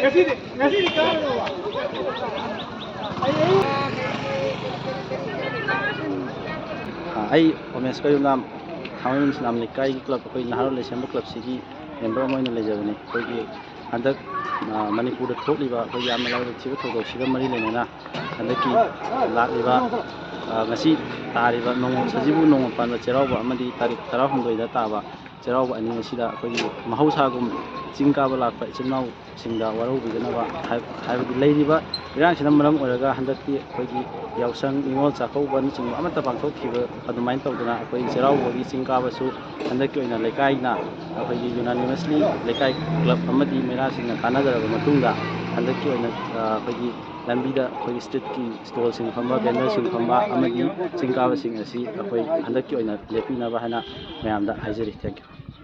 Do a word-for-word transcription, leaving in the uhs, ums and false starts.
ꯉꯁꯤꯗꯤ ꯉꯁꯤꯗꯤ ꯀꯥꯔꯕ? ꯑꯩ ꯑꯩ ꯑꯥ, ꯑꯩ ꯎꯃꯦꯁ ꯀꯌꯨꯝꯅꯥꯝ, ꯊꯥꯡꯃꯩꯕꯟ ꯁꯤꯅꯥꯝ ꯂꯩꯀꯥꯏꯒꯤ ꯀ꯭ꯂꯕ, ꯑꯩꯈꯣꯏ ꯅꯍꯥꯔꯣꯜ ꯂꯩꯁꯦꯝꯕ ꯀ꯭ꯂꯕꯁꯤꯒꯤ ꯃꯦꯝꯕꯔ ꯑꯃ ꯑꯣꯏꯅ ꯂꯩꯖꯕꯅꯤ꯫ ꯑꯩꯈꯣꯏꯒꯤ ꯍꯟꯗꯛ, ꯑꯥ, ꯃꯅꯤꯄꯨꯔꯗ ꯊꯣꯛꯂꯤꯕ ꯑꯩꯈꯣꯏꯒꯤ ꯌꯥꯝꯅ ꯂꯥꯏꯕꯛ ꯊꯤꯕ ꯊꯧꯗꯣꯛꯁꯤꯒ ꯃꯔꯤ ꯂꯩꯅꯅ ꯍꯟꯗꯛꯀꯤ ꯂꯥꯛꯂꯤꯕ, ꯑꯥ, ꯉꯁꯤ ꯇꯥꯔꯤꯕ ꯅꯣꯡꯃ, ꯁꯖꯤꯕꯨ ꯅꯣꯡꯃ ꯄꯥꯟꯕ ꯆꯩꯔꯥꯎꯕ ꯑꯃꯗꯤ ꯇꯥꯔꯤꯛ ꯇꯔꯥꯍꯨꯝꯗꯣꯏꯗ ꯇꯥꯕ ꯆꯩꯔꯥꯎꯕ ꯑꯅꯤ ꯑꯁꯤꯗ ꯑꯩꯈꯣꯏꯒꯤ ꯃꯍꯧꯁꯥꯒꯨꯝ ꯆꯤꯡ ꯀꯥꯕ ꯂꯥꯛꯄ ꯏꯆꯤꯜ ꯏꯅꯥꯎꯁꯤꯡꯗ ꯋꯥꯔꯧꯕꯤꯗꯅꯕ ꯍꯥꯏ-, ꯍꯥꯏꯕꯗꯤ ꯂꯩꯔꯤꯕ ꯏꯔꯥꯡꯁꯤꯅ ꯃꯔꯝ ꯑꯣꯏꯔꯒ ꯍꯟꯗꯛꯇꯤ ꯑꯩꯈꯣꯏꯒꯤ ꯌꯥꯎꯁꯪ, ꯅꯤꯉꯣꯜ ꯆꯥꯛꯀꯧꯕꯅꯆꯤꯡꯕ ꯑꯃꯠꯇ ꯄꯥꯡꯊꯣꯛꯈꯤꯕ ꯑꯗꯨꯃꯥꯏꯅ ꯇꯧꯗꯅ ꯑꯩꯈꯣꯏ ꯆꯩꯔꯥꯎꯕꯒꯤ ꯆꯤꯡ ꯀꯥꯕꯁꯨ ꯍꯟꯗꯛꯀꯤ ꯑꯣꯏꯅ ꯂꯩꯀꯥꯏꯅ ꯑꯩꯈꯣꯏꯒꯤ unanimously ꯂꯩꯀꯥꯏ ꯀ꯭ꯂꯕ ꯑꯃꯗꯤ ꯃꯩꯔꯥꯁꯤꯡꯅ ꯇꯥꯟꯅꯖꯔꯕ ꯃꯇꯨꯡꯗ ꯍꯟꯗꯛꯀꯤ ꯑꯣꯏꯅ, ꯑ, ꯑꯩꯈꯣꯏꯒꯤ ꯂꯝꯕꯤꯗ ꯑꯩꯈꯣꯏꯒꯤ streetꯀꯤ stallꯁꯤꯡ ꯐꯝꯕ, vendorꯁꯤꯡ ꯐꯝꯕ ꯑꯃꯗꯤ ꯆꯤꯡ ꯀꯥꯕꯁꯤꯡ ꯑꯁꯤ ꯑꯩꯈꯣꯏ ꯍꯟꯗꯛꯀꯤ ꯑꯣꯏꯅ ꯂꯦꯞꯄꯤꯅꯕ ꯍꯥꯏꯅ ꯃꯌꯥꯝꯗ ꯍꯥꯏꯖꯔꯤ꯫ Thank you꯫